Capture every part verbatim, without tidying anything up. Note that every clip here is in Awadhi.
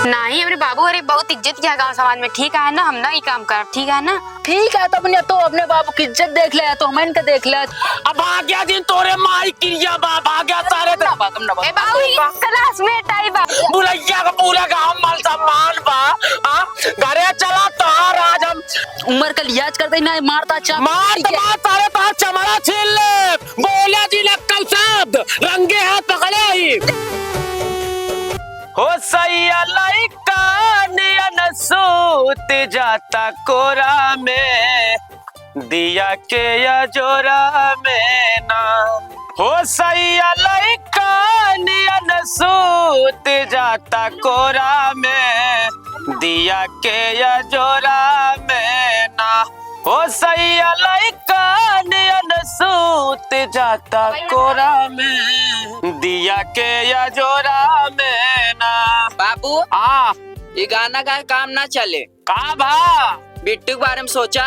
नहीं, हमरे बाबू, अरे, बहुत इज्जत किया गाँव समाज में, ठीक है ना? हम ना ई काम करब, ठीक है ना? ठीक है, तो अपने, तो अपने बाबू की इज्जत देख ले, तो हम इनके देख ले। अब भाग्या दिन तोरे माई किरिया बा, भाग्या सारे ते। ए बाबू, ई classmate आई बा। भुलैया का पूरा गाँव मान सम्मान बा। आ, घरे चला तोहार आज हम। उम्र का लिहाज करते ही ना, मारता चाप। मार तो मार, सारे तोहार चमड़ा छील ले। बोला जी लक्कल शब्द, रंगे हाथ पकड़े ही। हो सैया लइका नियन सूत जाता कोरा में, दिया के या जोरा में ना। हो सैया लइका नियन सूत जाता कोरा में, दिया के या जोरा में ना। हो सैया लइका नियन सूत जाता कोरा में, दिया के या जोरा में ना। बाबू, हाँ। ई गाना गाए काम ना चले। का भा? बिट्टू के बारे में सोचा।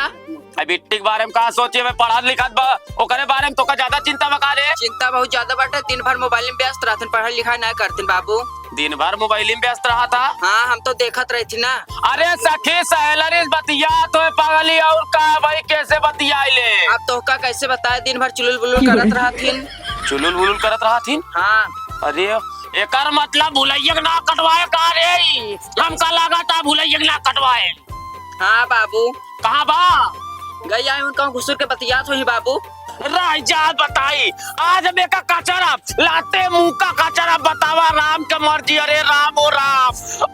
अब बिट्टी के बारे में का सोचे, मैं पढ़त लिखत बा, ओकरे बारे में तोका ज्यादा चिंता बा का रे? चिंता बहुत ज्यादा बाटे, दिन भर मोबाइल में व्यस्त रहथिन, पढ़ाई लिखाई ना करथिन बाबू। दिन भर मोबाइल में व्यस्त रहत हा? हाँ, हम तो देखत रही थी ना। अरे सखी सहेलरी से बतियात होए पगली, और का भाई, कैसे बतियाई ले? अब तोहका कैसे बताए, दिन भर चुलुल बुलुल करत रहथिन। चुलुल बुलुल करत रहथिन? हाँ। अरे एकर मतलब भुलैया के ना कटवाए का रे? हमका लागत भुलैया के ना कटवाए। हाँ बाबू। कहाँ बा? गई आई उनका घुसुर के बतियात होई बाबू। रह जा बताई, आज हम एका कचरब, लाते मुंह का कचरब, बतावा राम के मर्जी। अरे राम ओ राम,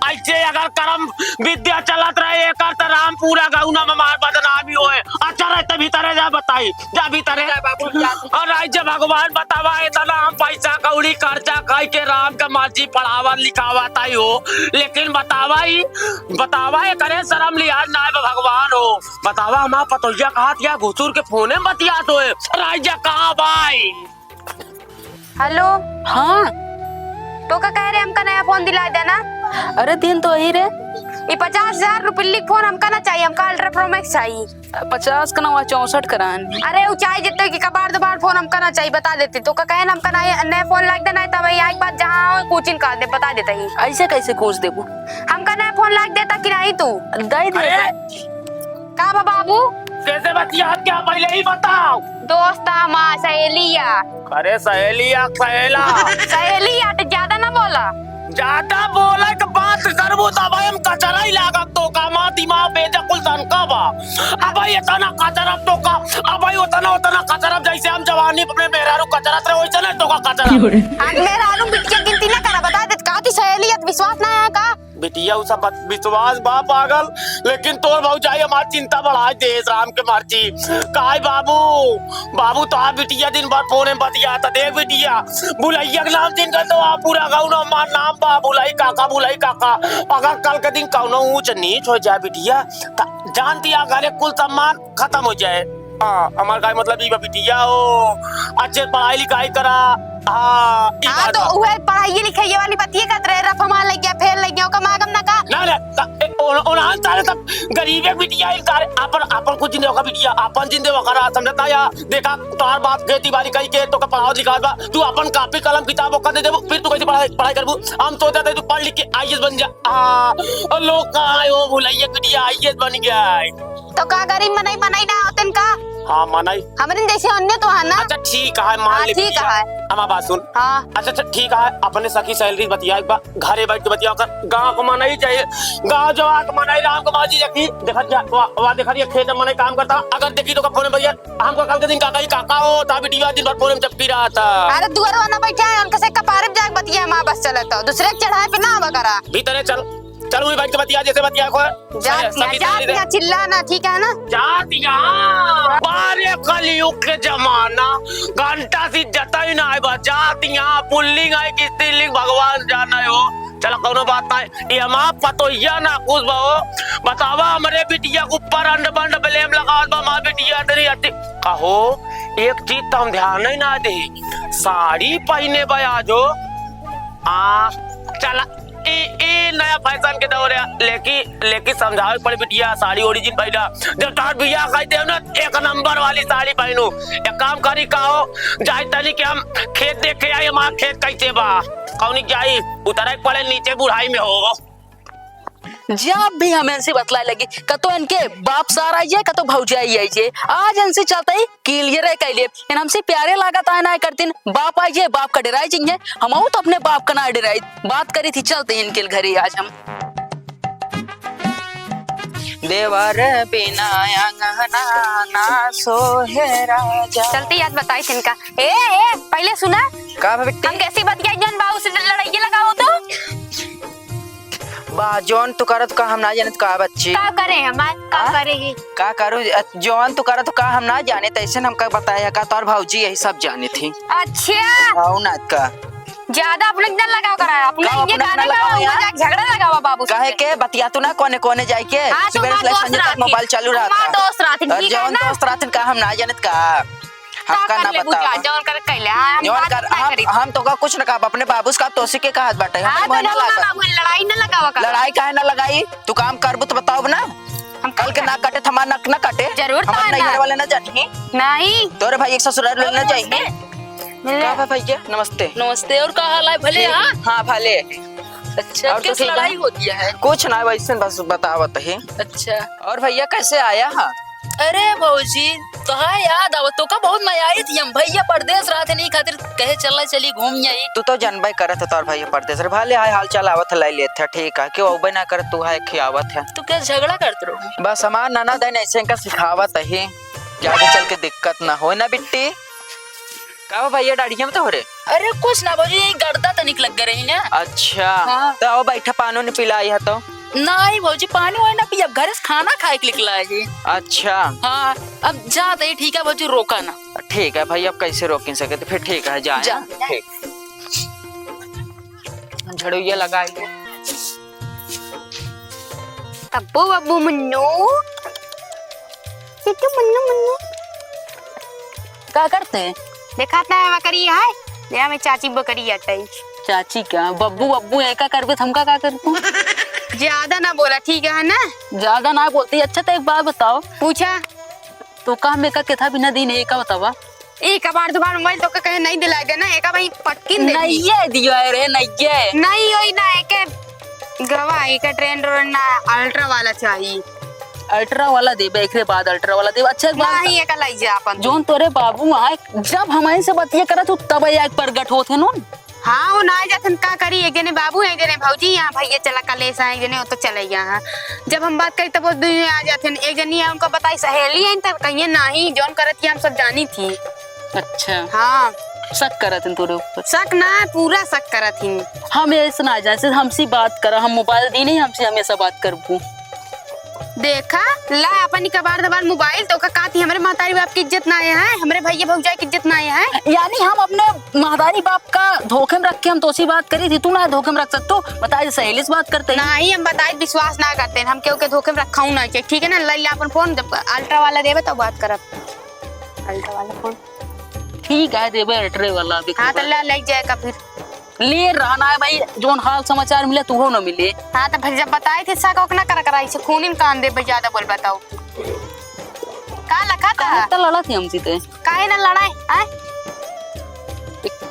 ऐसे अगर कर्म विद्या चलत रहे एकर त राम पूरा गौना में मार बदनामी होए। अच्छा रहते भीतरे जा बताई, जा भीतरे। जा बाबू, जा। और रह जा भगवान बतावा इतना हम पैसा कौड़ी खर्चा कई के राम के मर्जी पढ़ावत लिखावत आई हो, लेकिन बतावा ही बतावा, एकरे शरम लिहाज नाय बा भगवान हो। बतावा, हमार पतोहिया कहत या घुसुर के फोने में बतियात होए। राजा कहाँ बाई? हेलो। हाँ। तो का कह रहे, हमका नया फोन दिला देना। अरे दिन तो वही रे। ये पचास हजार रुपये फोन हमका ना चाहिए, हमका Ultra Pro Max चाहिए। पचास का ना, वह चौसठ का रहन। अरे उ चाहे जितने की कबाड़ दबाड़ फोन हमका ना चाहिए, बता देते। तो का कहे ना, हमका नया, नया फोन लाग देना है, तब आई के बाद जहाँ हो कोचिंग का दे, बता देता ही। ऐसे कैसे कोच देबू? हमका नया फोन लाग देता कि नहीं तू? दे दे। अरे! का बा बाबू? कैसे बतियात क्या पहले ही बताओ। दोस्त हमार सहेलिया। अरे सहेलिया, सहेला। सहेलिया तो ज्यादा ना बोला। ज्यादा बोले के बात करबू त भाई हम कचरा ही लागत तो का माँ दिमाग बेजा कुल तनका बा। अब भाई इतना कचरा तो का, अब भाई उतना, उतना कचरा जैसे हम जवानी अपने मेहरारू कचरत रहे वैसे ना तो का कचरा। की हो रे? आज मेहरारू बिटिया गिनती ना करा, बता देत का तू सहेलिया, विश्वास ना है का? बिटिया, उ सब बत-, विश्वास बा पागल, लेकिन तोर भौजाई हमार चिंता बढ़ाई देस, राम के मर्जी। काय बाबू, बाबू तोहार बिटिया दिन भर फोन में बतियात, देख बिटिया, भुलैया के नाम जिन कर दो, आ पूरा गाँव में हमार नाम बा, भुलाई काका, भुलाई काका। अगर कल के दिन कौनो ऊंच नीच हो जाए बिटिया, त जान दिया घरे कुल सम्मान खत्म हो जाए। हाँ, हमार काय मतलब ई बा बिटिया हो, अच्छे पढ़ाई लिखाई करा। हाँ, ई हाँ, बात तो बा। उहे पढ़ाई लिखाई वाली बतिये करत रहे, रफा मार लग गया, फेल लग गया, ओका मागम ना का? ना, ना, त-, ए, ओन-, ओनहन सारे सब गरीबे बिटिया, इन सारे अपन, अपन कुछ जिंदे ओका बिटिया, अपन जिंदे ओका रहा, समझता या? देखा, तोहार बाप खेती बाड़ी कई के, तोका पढ़ावत लिखावत बा, तू अपन कापी कलम किताब ओका दे देबू, फिर तू कैसे पढ़ाई, पढ़ाई करबू? हम सोचत है तू पढ़ लिख के IAS बन जा। हाँ, और लोग कहाँ है वो भुलैया बिटिया IAS बन गया है। तो का गरीब मनई, मनई ना होतन का? हाँ, मनई। हमरे जैसे अन्य तो है ना। अच्छा, ठीक है, मान हाँ, ले ठीक बिटिया। है। हमार बात सुन। हाँ। अच्छा, अच्छा, ठीक है, अपने सखी सहेलरी बतिया एक बार, घरे बैठ के बतिया कर, गाँव को मनई चाहिए, गाँव जवार को मनई, राम को बाजी देखी, देखत जा, वा, वा, देखत ये खेत में मनई काम करता, अगर देखी तो का फोन में भैया, हमको कल के दिन काका ही काका हो, ता बिटिया दिन भर फोन में चपकी रहा था। अरे दुआर वाला बैठा है, उनका से कपारे में जाके बतिया, माँ बस चले तो, दूसरे के चढ़ाए पे ना आवा करा। भीतरे चल। चल, वही बैठ के बतिया, जैसे बतिया को। जात सही, यहाँ, सही जात सही यहाँ, चिल्ला ना, ठीक है ना? जात यहाँ, बारे कलयुग के जमाना, घंटा से जता ही ना आए बा। जात यहाँ, पुल्लिंग आए कि स्त्रीलिंग, भगवान जाना हो। चलो, कौनो बात ना है। ये हमार पतोहिया ना खुश बा हो। बतावा, हमरे बिटिया के ऊपर अंड बंड blame लगावत बा, हमार बिटिया तेरी अति। कहो, एक चीज तो हम ध्यान ही ना दे, साड़ी पहने बा आज हो। आ, चला, ई, ई नया fashion के दौर है, लेकिन, लेकिन समझावे के पड़े बिटिया, साड़ी ओड़ी जिन पहिरा। जब तोहार बियाह कई देव ना, एक नंबर वाली साड़ी पहनू। एक काम करी का हो, जाई तनी कि हम खेत देखे आई, हमार खेत कैसे बा, कौनी जाई, उतरे के पड़े नीचे बुढ़ाई में हो। जब भी हम इनसे बतलाए लगी, कतो इनके बाप सार आइए, कतो भौजाई आइए। आज इनसे चलते ही clear है कह लिए। इन हमसे प्यारे लागत आए ना करतीन, बाप आइए, बाप का डराई जिंगे, हम तो अपने बाप का ना डराई। बात करी थी, चलते ही इनके घरे आज हम। देवर बिना अंगना ना सोहे राजा। चलते याद बताई थी इनका। ए, ए, पहले सुना। का बा बिट्टी? हम कैसी बतिया जौन बाबू से लड़ाई लगाओ तो? बा, जौन तू करत का हम ना जानित का बच्ची। का करे हमार, का हाँ? करे ही? का करू, अ, जौन तू करत का हम ना जानित, ऐसे हमका बताया का तोर भौजी यही सब जानित ही। अच्छा। आओ ना का। ज्यादा अपने ना लगाओ करा, अपने का ये अपने गाने ना का लगाओ यार? मजाक झगड़ा लगावा बाबू से। काहे के बतिया तू ना कोने कोने जाए के? हाँ, तो सुबह हमार से दोस्त संझे तक रहती। मोबाइल चालू हमार रहता। दोस्त रहती, और ठीक है जौन ना? दोस्त रहती का हम ना जानित का? का हमका कर ना लेबू जा, बतावा। जौन कर कैले, हाँ, हम जौन बात कर, ना हम, करी। हम तोका कुछ ना कहब, अपने बाबू से का तोसी के कहत बाटे, हाँ, हमारे तो मुँह ना ना, लागा। ना, ना, लड़ाई ना लगावा कर। लड़ाई काहे ना लगाई? तू काम करबू तो बताओ ना। हम कल के ना कटे, हमार नक ना कटे। जरूर हमार तो ना। नैहर वाले ना जानी। नहीं। तोरे भाई एक ससुराल वाले ना जाई। नमस्ते। मिले। का बा भैया? नमस्ते। नमस्ते, और का हाल है? भले, ठीक। हाँ? हाँ, भले। अच्छा, और तो किस ठीक है? लड़ाई होती है? कुछ ना, वैसे बस बतावत ही। अच्छा। और भैया कैसे आया है? अरे भौजी, तोहार याद आवत, तोका बहुत मजा आई थी। हम भैया परदेस रहत है, नहीं खातिर कहे चला चली घूम आई। तू तो जनबे करत है तोर भैया परदेस रहे। भले हाय हाल चाल आवत है, लाई लेत है, ठीक है। क्यों अउबे ना करत, तू है खियावत है। तू क्या झगड़ा करत रहो? बस हमार ननद है, ऐसे इनका सिखावत है, क्या आगे चल के दिक्कत ना होए ना बिट्टी। का हो भैया, डाढ़िया में तो हो रे? अरे कुछ ना भौजी, यही गर्दा तनिक लग गए रही ना। अच्छा। हाँ। तो आओ बैठा, पानी नहीं पिलाई है तो। नहीं भौजी, पानी वानी ना पियब, घरे से खाना खाए के निकला है जी। अच्छा। हाँ, अब जात ही ठीक है भौजी, रोका ना। ठीक है भाई, अब कैसे रोक नहीं सके तो फिर ठीक है, जाए जा। ना। ठीक। झड़ुइया लगाइए। तब्बू बब्बू मुन्नू, चिट्टू मुन्नू मुन्नू। का करते हैं? देखा था बकरी है, या मैं चाची बकरी अटई। चाची क्या? बब्बू बब्बू है, का करबे, हमका का करबू? ज्यादा ना बोला, ठीक है ना? ज्यादा ना बोलती। अच्छा, तो एक बात बताओ। पूछा। तो का हम एका केथा बिना दिन है, का बतावा? ई कबार दुबार मोबाइल तो के कहे नहीं दिलाए देना, एका भाई पटकिन दे दी। नहीं है दियो है रे, नहीं है। नहीं होई ना, एके गवा, एके ट्रेंड रोड ना, अल्ट्रा वाला चाहिए। अल्ट्रा वाला देबे, एकरे बाद अल्ट्रा वाला देबे। अच्छा, एक बात नहीं, बता। एका लाई जा अपन। जोन तोरे बाबू आए, जब हमारे से बतिया करत हो, तब आए प्रगट होत है नून। हाँ, वो ना आ जाथन, का करी? एक जने बाबू है, एक जने भौजी, यहाँ भैया चला कलेश है, एक जने वो तो चले यहाँ। जब हम बात करी तब वो दुइये आ जाथन। एक जनी है, उनको बताई सहेली है, तब कहिए नहीं, जौन करत ही हम सब जानी थी। अच्छा। हाँ। शक करत हन तोरे ऊपर? शक ना, पूरा शक करत ही। हम ऐसे ना जाए, सिर्फ हमसे बात करा, हम मोबाइल दी नहीं, हमसे हमेशा बात करबू। देखा, ला अपन ही कबार दबार मोबाइल, तो का काती हमरे महतारी बाप की इज्जत ना आया है, हमरे भैया भौजाई की इज्जत ना आया है। यानी हम अपने महतारी बाप का धोखे में रख के हम तोसी बात करी थी, तू ना धोखे में रख सकतो, बताए सहेली से बात करते ही। नहीं, हम बताए विश्वास ना करते, हम केहू के धोखे में रखा हूँ ना चाहिए, ठीक है ना? ले ले अपन फोन, जब अल्ट्रा वाला देवे तो बात करब। अल्ट्रा वाला फोन। ठीक है, देबे अल्ट्रे वाला अभी हाँ, तो के बाद। ले, ले जाए का फिर। ले रहा ना है भाई, जोन हाल समाचार मिले, तू हो ना मिले। हाँ, तो फिर जब बताए थे, शक ओक ना कर, कर, ऐसे खूनिन कान दे भाई, ज्यादा बोल बताओ। का लखा था? काहे तो लड़ा थी हमसे ते? काहे ना लड़ाए, आए?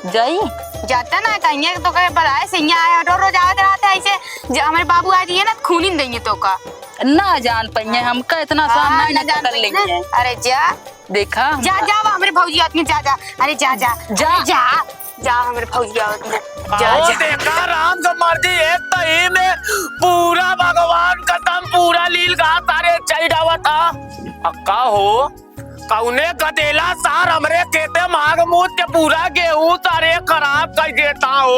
जाई? जाता ना, कहिए तो कहे बताए से यहाँ आए, रोज रोज आवत रहते ऐसे, ज-, हमारे बाबू आ जाइए ना, खूनिन देंगे तो का। ना जान पाइए, हमका इतना आसान हाँ, ना ना जान पकड़ पाइए लेंगे। ना। अरे जा। देखा? जा, जा, वो हमरे भौजी आदमी, जा, जा। अरे जा, जा। जा। अरे जा, जा, हमरे भौजी आदमी। जा, आओ जा। देखा राम के मर्जी, एक तो ही में पूरा भगवान कसम, पूरा लील गा सारे चढ़ावा था। अब का हो, कौने गदेला सार हमरे खेते माग मूत के पूरा गेहूं सारे खराब कर देता हो।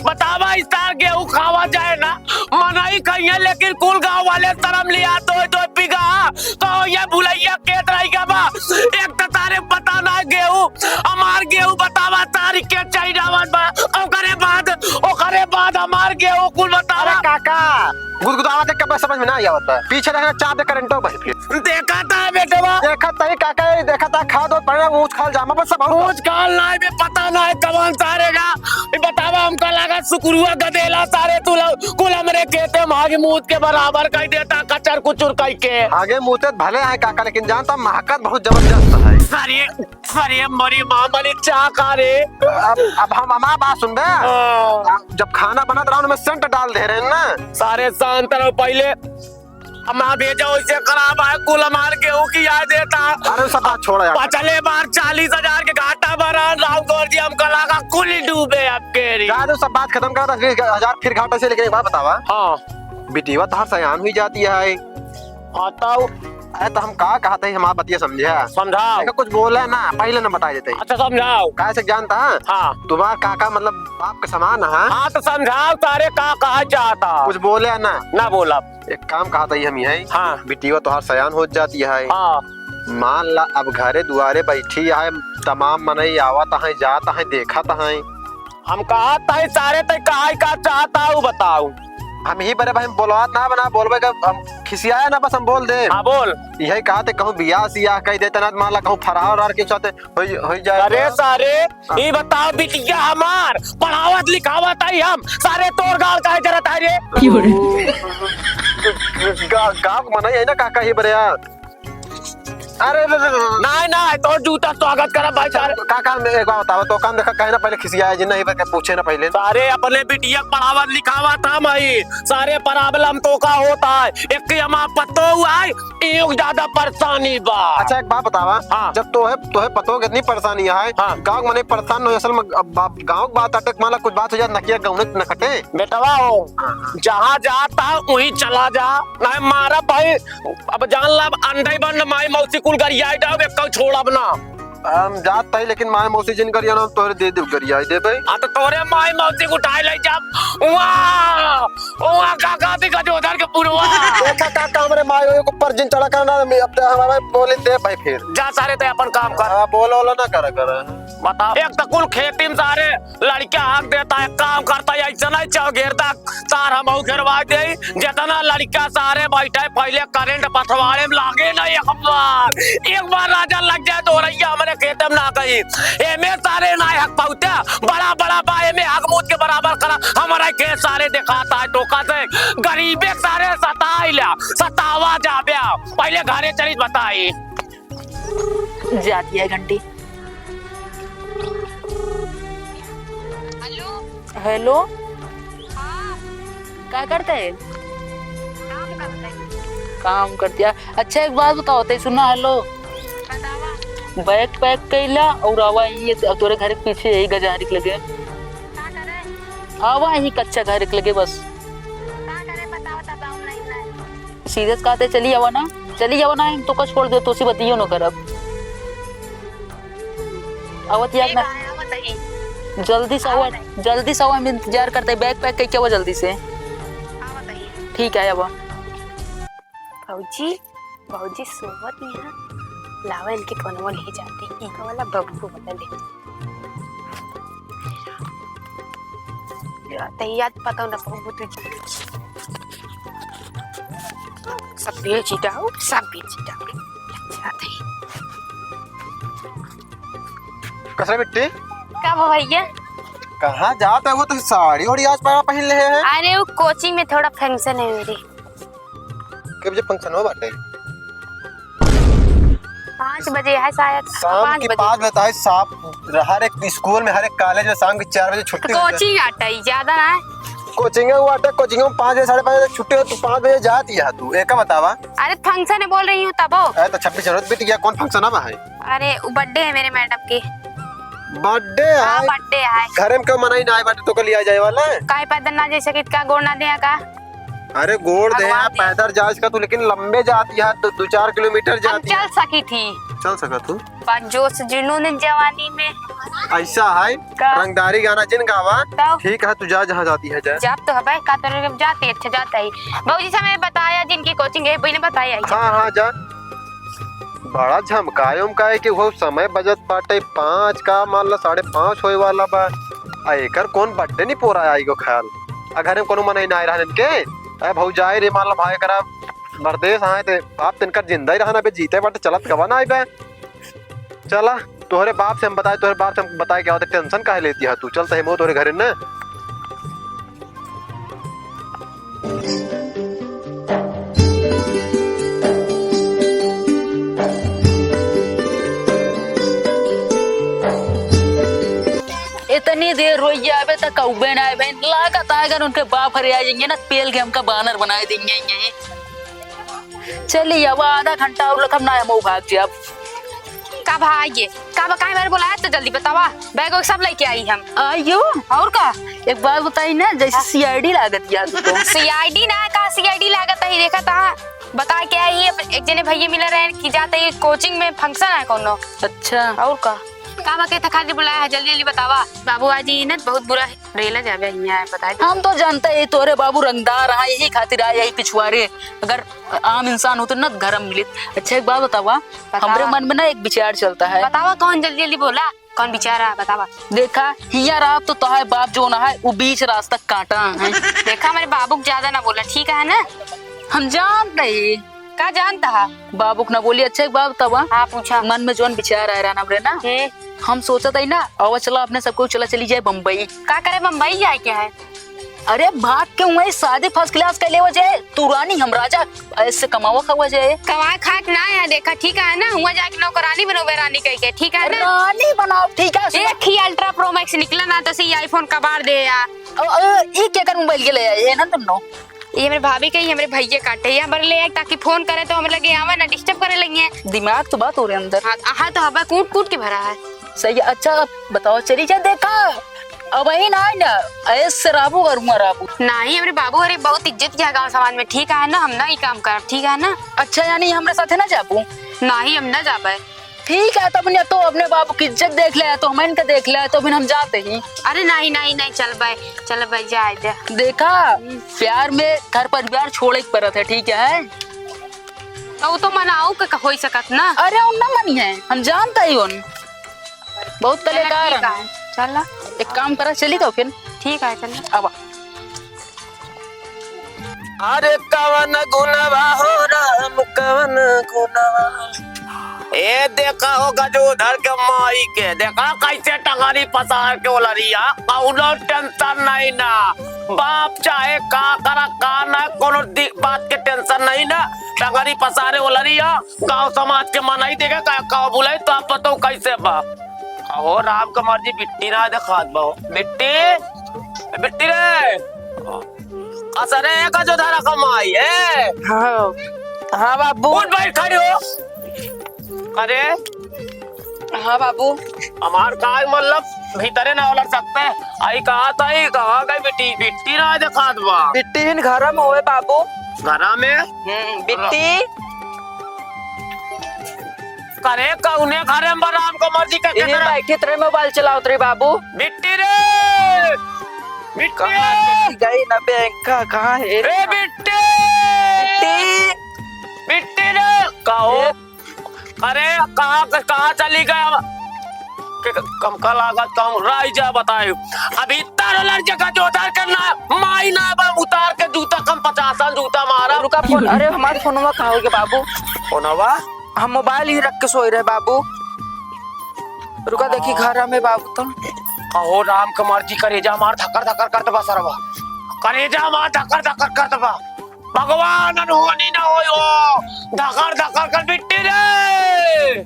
बतावा, इस सार गेहूं खावा जाए ना, मनई खइहे, लेकिन कुल गाँव वाले शर्म लिया, दो, दो बीघा, तो ये भुलैया खेत रह गया बा। एक तो तारे पता ना गेहूं, हमार गेहूं बतावा, तारीख के चढ़ावत बा, ओकरे बाद, ओकरे बाद हमार गेहूं कुल बतावा। अरे काका, गुदगुदावत है, कब समझ में ना आवत बा। पीछे देखना, चाप दे करंटो बह के। देखा था बेटवा। देखा तई काका, ये देखा था, खा दो, पड़े ऊंच खाल जामा, बस सब हो। ऊंच खाल ना है, बे पता ना है कौन सारे का। ये बतावा, हमका लगा सुकुरुआ गदेला सारे तू लो, कुल हमरे खेते मागे मूत के बराबर कर देता, कचर कुचुर कह के। आगे मूते भले आए काका, लेकिन जानता महकत बहुत जबरदस्त है। अरे, अरे, मरी माँ, मरी चाह खा रे। अब, अब हम हमार बात सुन बे। हाँ। जब खाना बनत रहा, उनमें सेंट डाल दे रहे हैं ना। सारे शांत रहो पहिले। हमार भेजा वैसे खराब है, कुल हमार गेहूं खिया देता। अरे सब बात छोड़ा यार। पछले बार चालीस हजार के घाटा भरा, राउर गौर जी हम कला का कुल ही डूबे अब केरी। जा, तो सब बात खत्म कर, दस बीस हजार फिर घाटा से, लेकिन एक बात बतावा। हाँ। बिटिया तोहार सयान हुई जाती है। हाँ, तब? अरे, तो हम का कहते हैं, हमार बतिया समझे? समझाओ। देखो, कुछ बोले ना, पहिले ना बताइ देते। अच्छा, समझाओ। काहे से जानता है? हाँ। तुम्हार काका मतलब बाप के समान है। हाँ, तो समझाओ, सारे का कहा चाहता? कुछ बोले ना। ना बोला। एक काम कहत ही हम यही। हाँ। बिटिया तोहार सयान होत जाती है। हाँ। मान ला, अब घरे दुआरे बैठी है, तमाम मनई आवत है, जात है, देखत है। हम कहत ही सारे, तै काहे का चाहता हूँ, बताऊ। हम ही बरे भाई बोलवात ना बना, बोलबे का हम खिसियाया ना, बस हम बोल दे। हाँ, बोल। यही कहत ही, कहूँ बियाह सियाह कह देते ना, मान ला कहूँ फरहार और के साथ होई, होई जाए अरे तो। सारे, हाँ। ई बताओ, बिटिया हमार पढ़ावत लिखावत है हम, सारे तोर गाल काहे जरत है रे? गा-, गाँव के मनई है ना काका ही बरे यार। अरे, रे, रे, रे। नाहीं, नाहीं, तोर जूता स्वागत करब भाई सारे। का काम, एक बात बतावा, तो काम देखा, कहे ना पहिले खिसियाए जी, नहीं बे, पूछे ना पहिले। सारे अपने बिटिया के पढ़ावत लिखावत हम ही, सारे problem तो का होता है, एक के हमार पतो हुआ है, एक ज्यादा परेशानी बा। अच्छा, एक बात बतावा, हाँ। जब तोहे, तोहे पतो के इतनी परेशानी है, हाँ। गाँव के मनई परेशान न हो, असल में अब बाप, गाँव के बात अटक, मान ला कुछ बात हो जाए, नकिया गौने न कटे। बेटवा हो, हाँ, हाँ। जहाँ जाता वहीं चला जा, नहीं मारा भाई, अब जान ला, अब अंडई बंड माई मौसी कुल गरियाई डाउब, एक छोड़ब ना। हम जात ही, लेकिन माई मौसी जिन गरिया ना, हम तोहरे दे देब, गरियाई देबे। हाँ, तो तोहरे माई मौसी के उठाए ले जाब। उहाँ, उहाँ का कहती गजोधर के पुरवा। देखा काका, हमरे माई ओए के ऊपर जिन चढ़ा करना, अब तो हमारे बोली दे भाई फिर। जा सारे, ते अपन काम कर। हाँ, बोलो, बोलो ना करा, करा। बताओ, एक तो कुल खेती में सारे लड़का हक देता है, काम करता है, ऐसा नहीं चाहो घेरता। तार हमहू घेरवा देई। जितना लड़का सारे बैठे, पहिले करंट पथवारे में लागे ना एक बार। एक बार राजा लग जाए तो रैया हमरे खेते में ना गई। एमे सारे ना हक पाउते, बड़ा बड़ा बा, एमे हक मूत के बराबर करा। हमारा खेत सारे दिखाता है टोका से, गरीबे सारे सताइला, सतावा जाबे। पहिले घरे चली बताई। जाती है घंटी। हेलो। हेलो। हाँ। का करते है? काम करते है। काम करती है। अच्छा, एक बात बताओ, ते सुना, हेलो। बतावा। बैग पैक कैला और आवा यहीं, अब तोरे घर के पीछे यही गजारी के लगे। का करे? आवा यहीं कच्चा घर के लगे बस। का करे बतावा, तब आऊँ नहीं, नहीं। सीरियस कहते, चली आवा ना, चली आवा ना, हम तोका छोड़ दे, तोसे बतियो न करब। आवत याद ठीक ना। है, आवत है। जल्दी से आवा, आवत है। जल्दी से आवा, हम इंतजार करते हैं, बैग पैक करके आवा जल्दी से। आवत है। ठीक है, आवा। भौजी, भौजी सोवत नहीं है, लावा इनके फोनवा ले जाते, इनका वाला बब्बू वाला ले। तैयार पता ना पहुँच तू। सब बेच डाओ, सब बेच डाओ। अच्छा, तई। कसरे बिट्टी? का बा भैया? कहाँ जात है? वो तो साड़ी ओड़ी आज पहन ले है। अरे, वो कोचिंग में थोड़ा फंक्शन है मेरे। के बजे फंक्शन हो बाटे? पाँच बजे है शायद। शाम पाँच की बजे। पाँच बजे तो है, साफ, हर एक स्कूल में, हर एक कॉलेज में शाम की चार बजे छुट्टी होती है। कोचिंग आटा ही ज्यादा ना है। कोचिंग है, वो आटा कोचिंग में पाँच बजे, साढ़े पाँच बजे छुट्टी हो, तू पाँच बजे जाती है तू, एक बतावा। अरे फंक्शन है बोल रही हूँ तबो। अरे तो छब्बीस जनवरी बीत गया, कौन फंक्शन अब है? अरे वो बर्थडे है मेरे मैडम के। बर्थडे हाँ, है? बर्थडे है। घरे में क्यों मनाई ना आए बाटे तो कल आ जाए वाला है? काहे पैदल ना जा सकित का, गोड़ ना दे का? अरे गोड़ दे भगवान यहाँ दे। पैदल जा इसका तू, लेकिन लंबे जाती है, दो, दो चार किलोमीटर हम जाती है। चल सकी थी। चल सका तू। बा जोश जुनून जवानी में। ऐसा है, का? रंगदारी गाना जिन गावा। तो? ठीक है, तू जा जहाँ जाती है जा। जात तो हबे, का तोरे के जाती, अच्छा जाता ही। बाबूजी से हमें बताया जिनकी कोचिंग है, वही ने बताया है। हाँ, हाँ, जा। बड़ा झमकाए उमकाए के वो समय बजत बाटे पाँच का, मान ला साढ़े पाँच होए वाला बा। आ एकर कौन बर्थडे नहीं पूरा आई गो ख्याल। आ घरे में कोनो मनई ना आए रहन के। ए भौजाई रे, मान ला भाई करा परदेस आए ते बाप तिनकर जिंदा ही रहना बे, जीते बाटे चलत गवा ना आए बे। चला, तोहरे बाप से हम बताए, तोहरे बाप से हम बताए क्या होता, टेंशन काहे लेती है तू? चल तहे मो तोहरे घरे न। इतनी देर होई गया, अबे तक अउबे ना आए बहन, लागत अगर उनके बाप हरे आ जाएंगे ना, पेल के हमका बानर बनाए देंगे यहीं। चलिए, अब आधा घंटा और लखम ना, हम भाग जाए अब। का भाई ये? का बा, काहे बारे बुलाया तो जल्दी बतावा। बैग वैग सब लेके आई हम। आइयो। और का? एक बात बताई ना, जैसे हाँ। C I D लागत या तू तो। C I D ना, का C I D लागत है, देखा ता। बता के आई, एक जने भैया मिला रहे कि जाते ही कोचिंग में फंक्शन है कोनो। अच्छा। और का? का बा के था खातिर बुलाया है, जल्दी जल्दी बतावा। बाबू आज ही ना बहुत बुरा है। रेला जाबे हियाँ है, बताए दे। हम तो जानते ही तोरे बाबू रंगदार हैं, यही खातिर आए यही पिछुआरे। अगर आम इंसान होते ना तो घर में मिलित। अच्छा, एक बात बतावा, बतावा। हमरे मन में ना एक विचार चलता है। बतावा कौन, जल्दी जल्दी बोला, कौन विचार है, बतावा। देखा, हियाँ रहा तो तोहार बाप जो ना है, वो बीच रास्ता काटा है। देखा, हमारे बाबू को ज्यादा ना बोला, ठीक है ना? हम जानते ही। का जानता है? बाबू को ना बोली। अच्छा, एक बात बतावा। हाँ, पूछा। मन में जौन विचार आए रहा ना हमरे ना, हम्म। हम सोचत हई ना, आवा चला अपने सबको चला चली जाए बम्बई। का करे बम्बई जाए के है? अरे भाग के वहीं शादी first class कर लेवा जाए, तू रानी हम राजा, ऐसे कमावा खावा जाए। कमाए खाए के ना है, देखा ठीक है ना, हुआ जाके नौकरानी बनोबे रानी कह के, ठीक है ना? रानी बनाओ, ठीक है, सुना। एक ही Ultra Pro Max निकला ना तो सी iPhone कबाड़ दे या। अ, अ, ई केकर मोबाइल के ले आए, ये ना तुम नो? ये हमरे भाभी के ही, हमरे भैया काटे, ये हमरे ले आए ताकि फोन करे तो हमरे लगे आवे ना, डिस्टर्ब करे लगे। दिमाग तो बात हो रहे अंदर। हाँ, हाँ तो हवा कूट कूट के भरा है। सही है। अच्छा बताओ, चली जा देखा, अब वही ना आए ना, ऐसे राबू करूँगा राबू। नहीं, हमरे बाबू अरे बहुत इज्जत किया गाँव समाज में, ठीक है ना, हम ना ही काम करब, ठीक है ना। अच्छा, यानी हमरे साथे ना जाबू? नहीं, हम ना जाबे। ठीक है, तब ने तो अपने बाबू की इज्जत देख ले, तो हम इनका देख ले, तो फिर हम जाते ही। अरे नहीं, नहीं, नहीं, चल भाई, चल भाई, जाए दे। देखा, हम्म। प्यार में घर परिवार छोड़े के पड़त है, ठीक है? तो वो तो मनाओ के क-, होई सकत ना। अरे, उन ना मनी है, हम जानता ही उन। बहुत चला, कलेकार ठीक है। है, चला। एक काम करा, चली तो फिर। ठीक है, चला। अब अरे कवन गुनवा हो राम, कवन गुनवा। ए देखा हो गजोधर के माई के, देखा कैसे टंगरी पसार के ओलरिया, कौनो tension नहीं ना। बाप चाहे का करा का ना, कोनो दि-, बात के tension नहीं ना। टंगरी पसारे ओलरिया, गाँव समाज के मनई देखे का, का बुलाई तो आप बताओ कैसे बा। अहो राम के मर्जी बिट्टी ना देखात बा हो। बिट्टी, ए बिट्टी रे। असरे का जो धारा कमाई है। हाँ, हाँ बाबू। उठ बैठ खड़ी हो। अरे। हाँ बाबू। हमार काय मतलब भीतरे ना उलर सकते। आई कहा तो आई कहा गई बिट्टी, बिट्टी ना देखात बा। बिट्टी हिन घरा में होए बाबू। घरा में? हम्म, बिट्टी। करे कौने घरे में बा राम के मर्जी के इन्हीं केकरा? बैठित रहे, मोबाइल चलावत रहे बाबू। बिट्टी रे! बिट्टी! कहाँ चली गई ना बैंक का, कहाँ है? ए बिट्टी! बिट्टी! बिट्टी रे! कहो। ए! अरे कहाँ, कहाँ चली गई? के, कम का लागत कम राई जा बताए। अभी तार लड़ जगह जो उतार के ना, माई ना बा उतार के जूता कम पचासन जूता मारा। रुका फोन, अरे हमार फोनवा कहाँ हो गया बाबू? फोनवा? हम मोबाइल ही रख के सोए रहे बाबू। रुका देखी घर में बाबू तो। अहो राम के मर्जी करेजा मार धकर धकर करत बा सरवा। करेजा मार धकर धकर करत बा। भगवान अनहोनी ना होई हो। धकर धकर कर बिट्टी रे।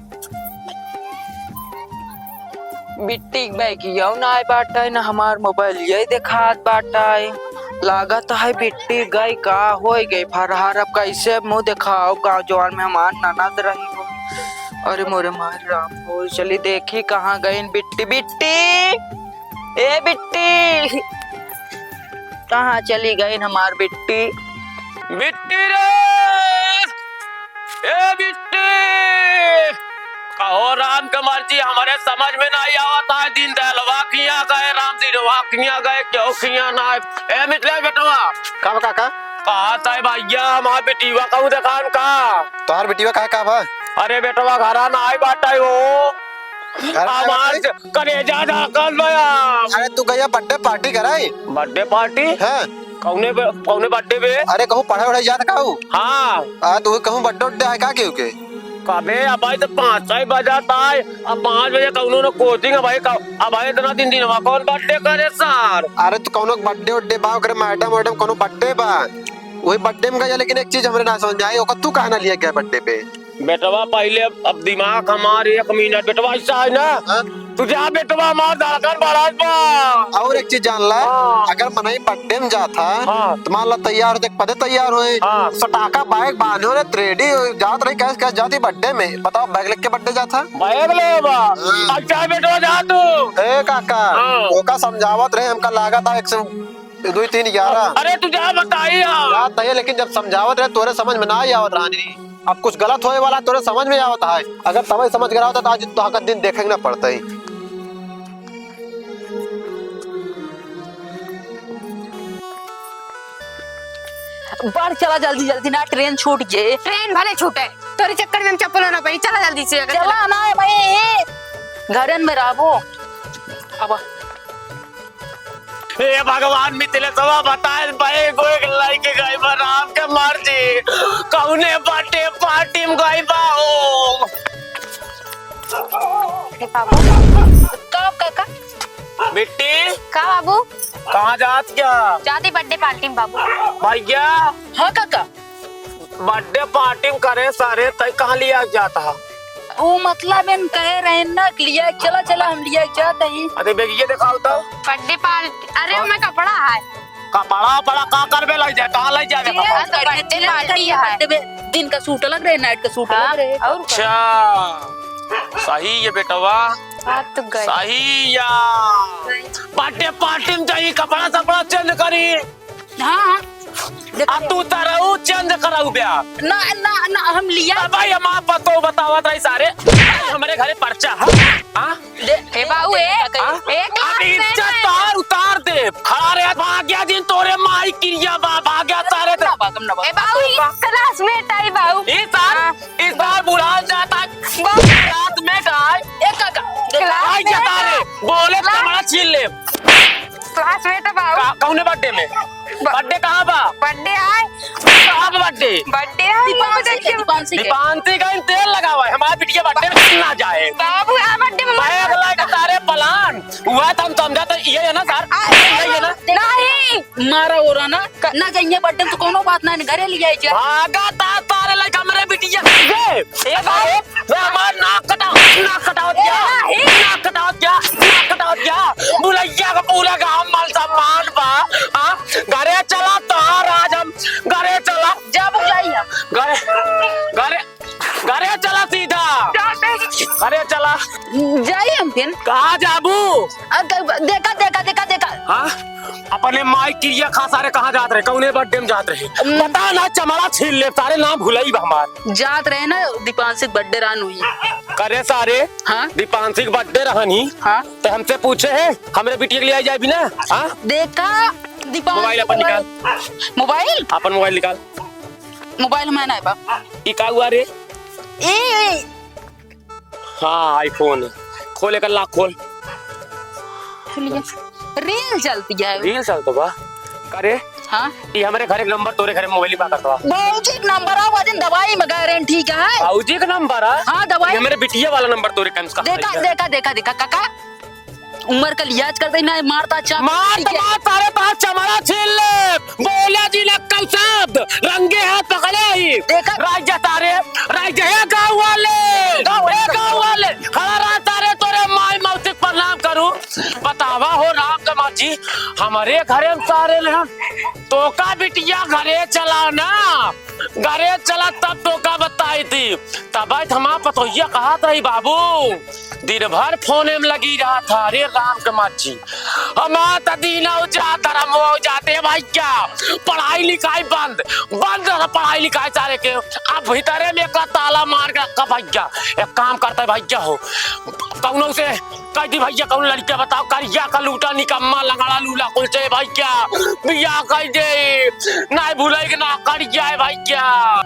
बिट्टी के बैगिया ना आए बाटे, ना हमार मोबाइल ये देखात बाटे। लागत है बिट्टी गई का होई गई फरहार, अब कैसे मुँह देखाओ गाँव जवान में हमार ननद रही हो। अरे मोरे माय राम हो, चली देखी कहाँ गईन बिट्टी, बिट्टी, ए बिट्टी, कहाँ चली गईन हमार बिट्टी? बिट्टी रे! ए बिट्टी! कहो राम के मर्जी, हमरे समझ में नहीं आवत है, दीन दयालवा किहाँ गए, राम दिनवा किहाँ गए, क्यों किहाँ ना आए? ए मितले बेटवा! का बा काका? कहा तय भैया, हमार बेटीवा कहूँ देखान का? तोहार बेटीवा कहाँ का बा? अरे बेटवा, घरा ना आई बाटे हो। घर में हमार बाटे? क-, करेजा धड़कन बा। अरे तू कहिया birthday party कराई? Birthday party? हाँ। कौने बे-, कौने birthday बे? अरे कहूँ पढ़ाई वढ़ाई जात कहूँ? हाँ। आ तू कहूँ birthday उड्डे है का केहू के? कबे अबे तो पाँच छह बजा ताय, अब पाँच बजे कौनो न coaching, अबे का, अबे इतना दिन दिन में कौन birthday करे sir? अरे तू कौनो birthday उड्डे बा, ओकरे madam वैडम कौनो birthday बा, वही birthday में गया। लेकिन एक चीज हमरे ना समझ में आई, ओकर तू काहे ना लिया गया birthday पे? बेटवा, पहिले अब, अब दिमाग हमार एक मिनट, बेटवा, ऐसा है ना, हाँ? तू जा बेटवा, हमार धड़कन बढ़त बा। और एक चीज जान ला, हाँ। अगर मनई birthday में जात है, हाँ। तो मान ला तैयार होते, पदे तैयार होए, हाँ। सटाका bag बांधे रहे, ready हो जात रही, कैसे, कैसे जाती birthday में? बताओ, bag लेके birthday जात है? Bag ले बा। हाँ। अच्छा बेटवा, जा तू। ए काका, हाँ। ओका समझावत रहे, हमका लागत है एक सौ, दुई तीन ग्यारह। अरे तू जा बताई यार। याद नहीं है, लेकिन जब समझावत रहे, तोरे समझ में ना ही आवत रहनी। अब कुछ गलत होए वाला तोरे समझ में आवत है। अगर तबे समझ गया होता, तो आज तोहका दिन देखे के ना पड़ता ही। बढ़ चला जल्दी जल्दी ना, train छूट जे। Train भले छूटे, तोरे चक्कर में हम चप्पल ना पहनी। चला जल्दी से, अगर चला ना है भाई, घरन में रहबो। अब हे भगवान, मिथिलेशवा बताए, बे गो एक लइके गई बा, राम के मर्जी, कौने birthday party में गई बा हो? हे बाबू। का, का, का? बिट्टी। का बाबू? कहाँ जात क्या? जाती birthday party में बाबू। भैया। हाँ काका। Birthday party में करे सारे, तै कहाँ लिया जाता है? ऊ मतलब इन कहे रहे ना कि लिया चला, चला, हम लिया जाते हैं। अरे बेगिया दिखाओ तो। Birthday party, अरे हाँ? ओमे कपड़ा है। कपड़ा, बड़ा का करबे, लइ जाए, कहाँ लइ जाए? Birthday party है। दिन का suit अलग रहे, night का suit हाँ, अलग रहे। और का? अच्छा, सही है बेटवा। हाँ, तो गए। सही या। Birthday party में जाई, कपड़ा सपड़ा change करी। हाँ, हाँ। देखा अब तू तरऊ change कराऊ ब्या। ना, ना, ना, हम लिया। तब भाई हमार पतो बतावत रही सारे। भाई हमरे घरे पर्चा है। हाँ? दे, ए बाबू, ए, हाँ? एक अब लाख इज्जत में तार उतार दे। खड़ा रहे, भाग्या दिन तोरे माई किरिया बा, भाग्या सारे ते। ना बागम, ना बागम। ए बाबू, ई classmate आई बाबू। ई सार, हाँ। ई सार बुढ़ा जाता। बाबू। Classmate आई। ए काका, देखा। आई जाता रे, बोले class- चमड़ा छील ले। Classmate है बाबू। का-, कौने birthday में? ब-, birthday कहाँ बा? Birthday है। कहाँ बा birthday? Birthday है, दीपांशी के, दीपांशी के। दीपांशी का इन तेल लगावा है, हमारा बिटिया birthday में ना जाए। बाबू, आ birthday में bag लेके तारे plan। हुआ था, हम समझा था, ये है ना सर? आ, यही है ना? नहीं। मारा हो रहा ना? क- ना जाइए birthday में तो कोनो बात ना, घरे ले आई जा। भागा ता तारे लाइक हमरे बिटिया। ये, ए, अरे, रे हमार नाक कटाओ, नाक कटाओ क्या? ए, नहीं। नाक कटाओ क्या? नाक कटाओ क्या? बुलैया का पूरा गांव मान सम्मान बा। हाँ? घरे चला तार आज हम, घरे चला। जा बुलैया। घरे, घरे, घरे चला सीधा। घरे चला। जाई हम फिर। कहाँ जाबू? अ, ग-, देखा, देखा, देखा, देखा। हाँ? अपने माई किरिया खा सारे कहाँ जात रहे? कौने birthday में जात रहे? हम्म। बता ना, चमड़ा छील ले, सारे नाम भुलाई बा हमार। जात रहे ना, दीपांशी के birthday रहन हुई। करे सारे, हाँ? दीपांशी के birthday रहन ही, हाँ? तो हमसे पूछे है, हमरे बिटिया के लिए आई जाए भी ना, हाँ? देखा, दीपांशी mobile अपन निकाल। Mobile? अपन mobile निकाल। Mobile में ना है बा। ई का हुआ रे? ए, ए। हाँ, iPhone है। खोल एकर lock खोल। खुल गया। Reel चलती है। Reel चलत बा? का रे? हाँ? ई हमरे घरे के number तोरे घरे mobile बा करत बा। भौजी के number है, वजन दवाई में guarantee का है। भौजी के number है? हाँ, दवाई। ई हमरे बिटिया वाला number तोरे कम से कम देखा, है। देखा, देखा, देखा, काका। उमर का लिहाज करते ही ना, मारता चाप मार ठीक तो है। मार, तारे तार चमड़ा छील ले। बोले जी ना कल शब्द, रंगे हाथ पकड़े ही। देखा। राज तारे, राज है गाँव वाले। गाँव वाले। ए गाँव वाले, खड़ा रहा तारे, तोरे माई मौसी के प्रणाम करू। बतावा हो राम कमाल जी, हमरे घरे में सारे ले हम। तोका बिटिया घरे चला ना, घरे चला तब तोका बताई थी। तब आज हमार पतोहिया कहत रही, बाबू, दिन भर फोने में लगी रहत है। अरे राम के माँ जी, हमार त दीना उजा धर्म हो जाते भाई क्या, पढ़ाई लिखाई बंद, बंद रहा पढ़ाई लिखाई सारे के। अब भीतरे में एक ताला मार के रखा भैया। एक काम करता है भैया हो, कौनो से कह दी भैया, कौन लड़किया बताओ, करिया का लूटा निकम्मा लंगड़ा लूला कुल से भैया, बियाह कर दे, ना भूले के ना करिया है भैया।